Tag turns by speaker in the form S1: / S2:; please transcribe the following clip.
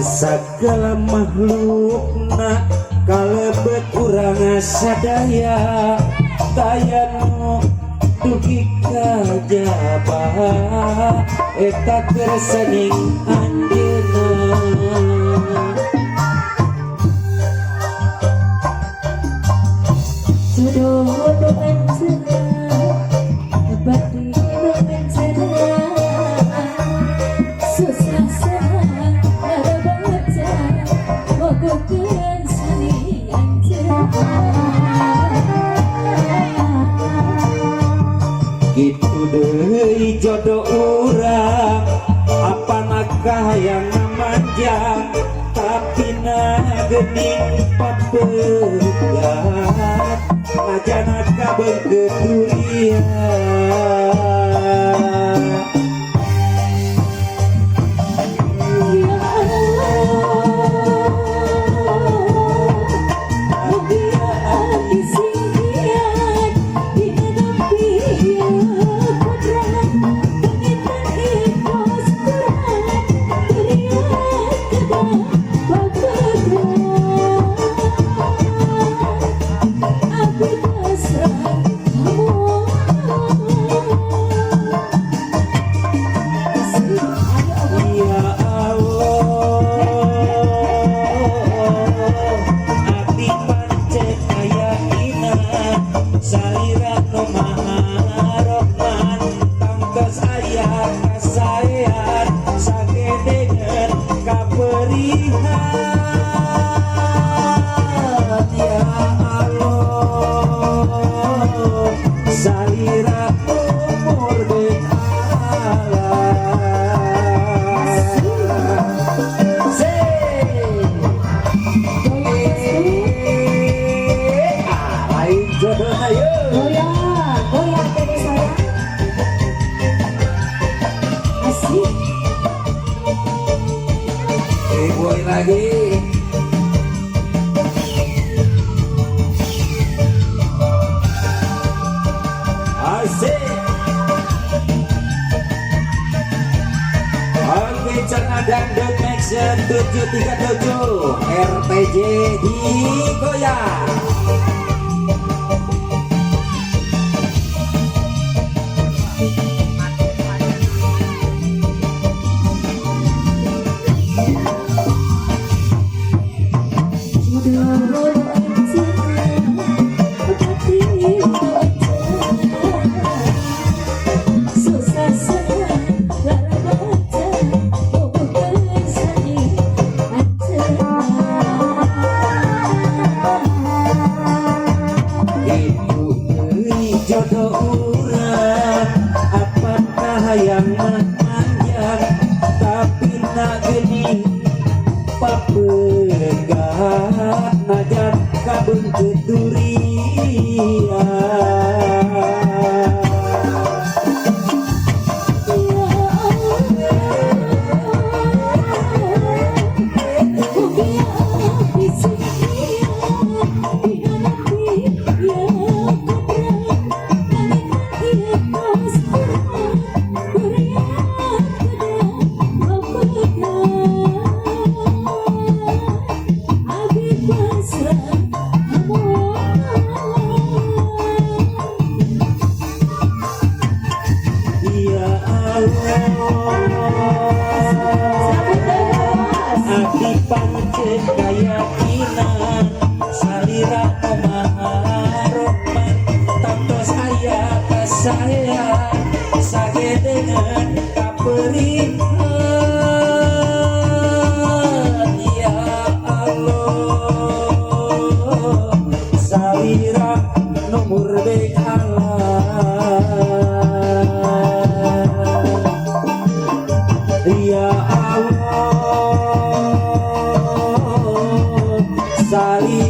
S1: Segala makhlukna kalebet urang sadaya, taya nu dugi kajaba eta kersaning anjeunna.
S2: Jodoh nu anjeunna, batin nu anjeunna, susah senang narabaca bogokeun sani anjeunna.
S1: Kitu deui jodoh urang, apana kahayang manjang, tapi na geuning papegat najana kabeungkeut durian.
S2: Ya Allah, mugia abdi sing kiat dina nampi ieu kodrat, panginten ikhlas berat duriat kedah papegat. Abdi pasrah kamu. Asik, ayo Allah.
S1: Ya Allah, abdi pancen kayakinan salira nu Maha Rohman, tangtos aya kasaean sagedengeun kaperihan. Ya Allah, salira umur deung Allah. Se. Eh, ah, lain jodoh ayo.
S2: Goyang, goyang dede sayang. Asik.
S1: Eh, boy lagi. Asik. Oke, Cerna Dangdut Action 737 RPJ digoyang.
S2: Jodoh nu anjeunna, batin nu anjeunna, susah senang larabaca bogokeun sani anjeunna.
S1: Itu deui jodoh urang, apakah hayang mah manjang, tapi na geuning papegat najan kabeungkeut durian.
S2: Ya Allah, mugia abdi sing kiat dina nampi ieu kodrat, panginten ikhlas berat duriat kedah papegat. Abdi pasrah kamu.
S1: Ya Allah,
S2: Sabut bos.
S1: Abdi pancen kayakinan salira nu Maha Rohman, tangtos aya kasaean sagedengeun kaperihan. Ya Allah, salira nu murdeng Allah. Ya Allah, salira